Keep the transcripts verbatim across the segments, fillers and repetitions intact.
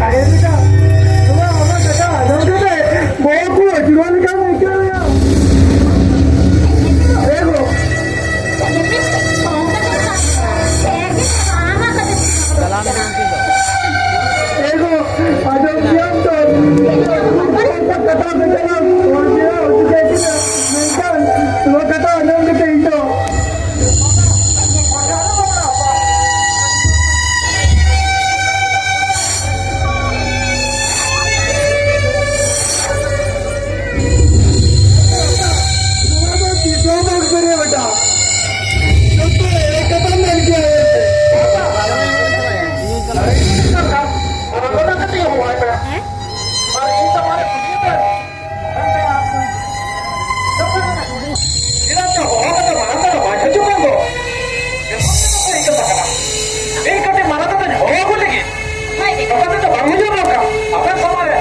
ᱟᱨᱮ ᱵᱮᱴᱟ, ᱱᱚᱣᱟ ᱚᱱᱟ ᱠᱟᱛᱷᱟ ᱟᱸᱡᱚᱢ ᱠᱟᱛᱮ ᱵᱚᱦᱚᱜ ᱠᱚ ᱟᱹᱪᱩᱨᱚᱜ ᱞᱮᱠᱟᱢ ᱟᱹᱭᱠᱟᱹᱣᱮᱫᱼᱟ᱾ ᱮ ᱜᱚ᱾ ᱮ ᱜᱚ, ᱟᱸᱡᱚᱢ ᱠᱮᱫᱟᱢ ᱛᱚ? ᱠᱟᱛᱷᱟ ᱠᱚ ᱪᱟᱞᱟᱣ ᱦᱚᱲ ᱜᱮ ᱩᱫᱩᱜ ᱟᱭ ᱠᱟᱱᱟ᱾ ᱢᱮᱱᱠᱷᱟᱱ ᱱᱚᱣᱟ ᱠᱟᱛᱷᱟ ᱟᱸᱡᱚᱢ ᱠᱟᱛᱮ ᱤᱧ ᱫᱚ ᱱᱚᱣᱟ ᱫᱚ ᱛᱤᱥ ᱦᱚᱸ ᱵᱟᱝ ᱥᱟᱹᱨᱤᱭᱟ ᱵᱮᱴᱟ᱾ ᱡᱚᱛᱚ ᱮᱲᱮ ᱠᱟᱛᱷᱟ ᱢᱮᱱ ᱜᱮᱭᱟ᱾ ᱚᱱᱟ ᱠᱟᱛᱷᱟ ᱠᱟᱹᱴᱤᱡ ᱦᱚᱦᱚᱭ ᱯᱮ᱾ ᱟᱨ ᱤᱧ ᱥᱟᱢᱟᱝ ᱨᱮ ᱠᱩᱞᱤᱭᱮ ᱯᱮ᱾ ᱪᱮᱫᱟᱜ ᱪᱚ ᱦᱚᱦᱚ ᱠᱟᱛᱮ ᱢᱟᱲᱟᱝ ᱛᱮ ᱵᱟᱝ ᱦᱤᱡᱩᱜ ᱠᱟᱱ ᱫᱚ? ᱮᱢᱚᱱ ᱜᱮᱛᱚ ᱠᱚ ᱟᱹᱭᱠᱟᱹᱜ ᱠᱟᱱᱟ᱾ ᱤᱧ ᱠᱟᱹᱴᱤᱡ ᱢᱟᱨᱟᱝ ᱠᱟᱛᱮᱧ ᱦᱚᱦᱚ ᱟᱹᱜᱩ ᱞᱮᱜᱮ᱾ ᱱᱚᱝᱠᱟ ᱛᱮᱫᱚ ᱵᱟᱝ ᱦᱩᱭᱩᱜᱼᱟ ᱱᱚᱝᱠᱟ᱾ ᱟᱯᱮ ᱥᱟᱢᱟᱝ ᱨᱮ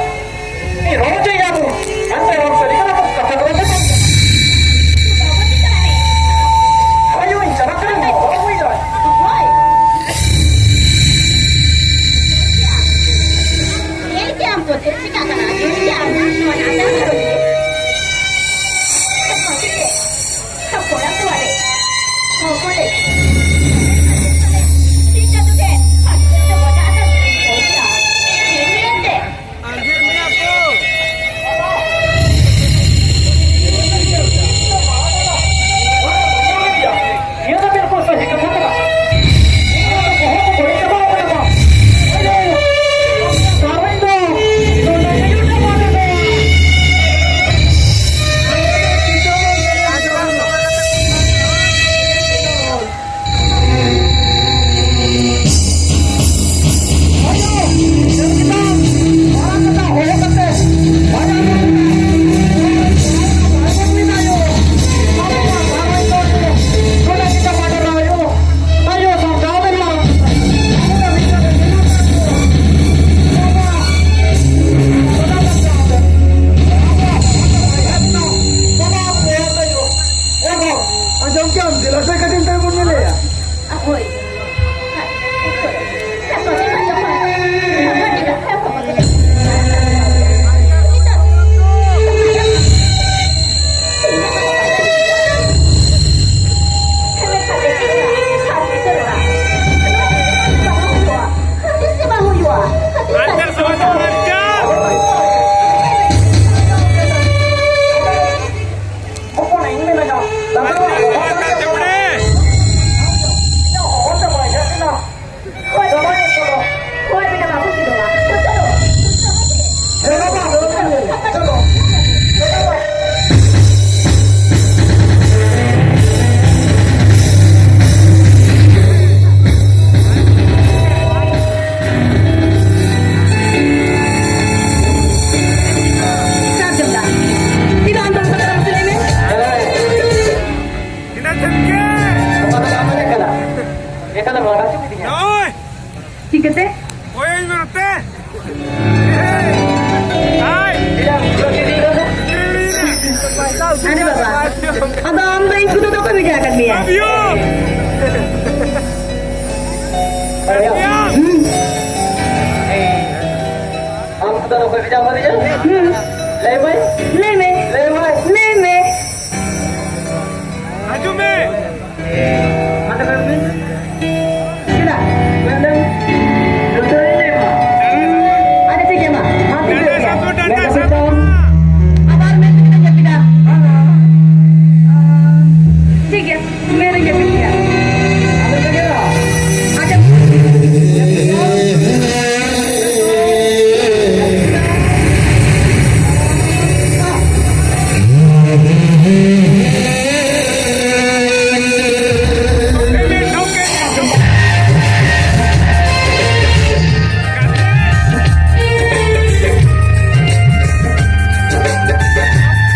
ᱤᱧ ᱨᱚᱲ ᱦᱚᱪᱚᱭᱮᱭᱟ ᱵᱚᱱ᱾ ᱢᱮᱱᱛᱮ ᱨᱚᱲ ᱥᱟᱹᱨᱤ ᱠᱟᱱᱟ ᱛᱚ, ᱠᱟᱛᱷᱟ ᱠᱚᱫᱚ ᱯᱮ ᱢᱮᱱ ᱠᱮᱫᱟ᱾ ᱦᱳᱭ, ᱦᱳᱭ, ᱪᱟᱞᱟᱜ ᱠᱟᱹᱱᱟᱹᱧ, ᱦᱚᱦᱚ ᱟᱹᱜᱩᱭᱮᱫᱟ᱾ ᱦᱳᱭ᱾ ᱧᱮᱞ ᱠᱮᱜ ᱟᱢ ᱛᱚ ᱪᱮᱫ ᱪᱤᱠᱟᱹᱜ ᱠᱟᱱᱟ? ᱧᱮᱞ ᱠᱮᱜ ᱟᱢ ᱱᱚᱣᱟ ᱱᱟᱪᱟᱨ ᱜᱷᱟᱨᱚᱸᱡᱽ ᱨᱮ? ᱠᱚᱲᱟ ᱠᱚ ᱟᱞᱮ ᱦᱚᱯᱚᱱ ᱞᱮ ᱴᱷᱤᱠ ᱠᱟᱛᱮ ᱜᱮ ᱦᱟᱥᱯᱟᱛᱟᱞ ᱛᱮ ᱵᱚᱡᱟ ᱟᱛᱮ ᱧᱮᱞ ᱧᱮᱞ ᱛᱮ ᱟᱸᱡᱮᱫ ᱢᱮᱭᱟ ᱠᱚ᱾ ᱱᱤᱭᱟᱹ ᱫᱚ ᱵᱤᱞᱠᱩᱞ ᱥᱟᱹᱦᱤ ᱠᱟᱛᱷᱟ ᱠᱟᱱᱟ᱾ ᱱᱤᱭᱟᱹ ᱫᱚ ᱵᱚᱦᱚᱜ ᱠᱚ ᱵᱟᱹᱲᱤᱡ ᱪᱟᱵᱟ ᱟᱠᱟᱱᱟ ᱵᱟᱝ? ᱟᱭᱳ, ᱥᱟᱨᱮᱡ ᱫᱚ ᱱᱚᱰᱮ ᱜᱮ ᱪᱟᱵᱟ ᱞᱮᱱᱟ᱾ ᱟᱸᱡᱚᱢ ᱠᱮᱜ ᱟᱢ? ᱫᱮᱞᱟ ᱥᱮ ᱠᱟᱹᱴᱤᱡ ᱛᱟᱭᱚᱢ ᱵᱚᱱ ᱧᱮᱞᱮᱭᱟ᱾ ᱦᱳᱭ᱾ ᱮᱠᱟᱞ ᱮᱢ ᱞᱟᱜᱟ ᱦᱚᱪᱚ ᱠᱤᱫᱤᱧᱟ᱾ ᱱᱚᱜᱼᱚᱭ᱾ ᱪᱤᱠᱟᱹᱛᱮ? ᱦᱳᱭ, ᱤᱧ ᱱᱚᱛᱮ᱾ ᱦᱟᱭ᱾ ᱮᱭᱟ, ᱪᱚ ᱠᱤᱫᱤᱧ ᱫᱚ᱾ ᱟᱨᱮ ᱵᱟᱵᱟ, ᱟᱫᱚ ᱟᱢ ᱫᱚ ᱤᱧ ᱠᱚᱫᱚ ᱫᱚᱠᱚ ᱵᱷᱮᱡᱟ ᱟᱠᱟᱫ ᱢᱮᱭᱟ? ᱞᱟᱵᱷ ᱭᱩ᱾ ᱟᱨᱮ ᱵᱟᱵᱟ᱾ ᱦᱩᱸ᱾ ᱟᱢ ᱠᱚᱫᱚ ᱫᱚᱠᱚ ᱵᱷᱮᱡᱟ ᱟᱠᱟᱫ ᱢᱮᱭᱟ? ᱦᱩᱸ᱾ ᱞᱟᱹᱭ ᱢᱮ᱾ ᱞᱟᱹᱭ ᱢᱮ᱾ ᱞᱟᱹᱭ ᱢᱮ᱾ ᱞᱟᱹᱭ ᱢᱮ᱾ ᱦᱤᱡᱩᱜ ᱢᱮ᱾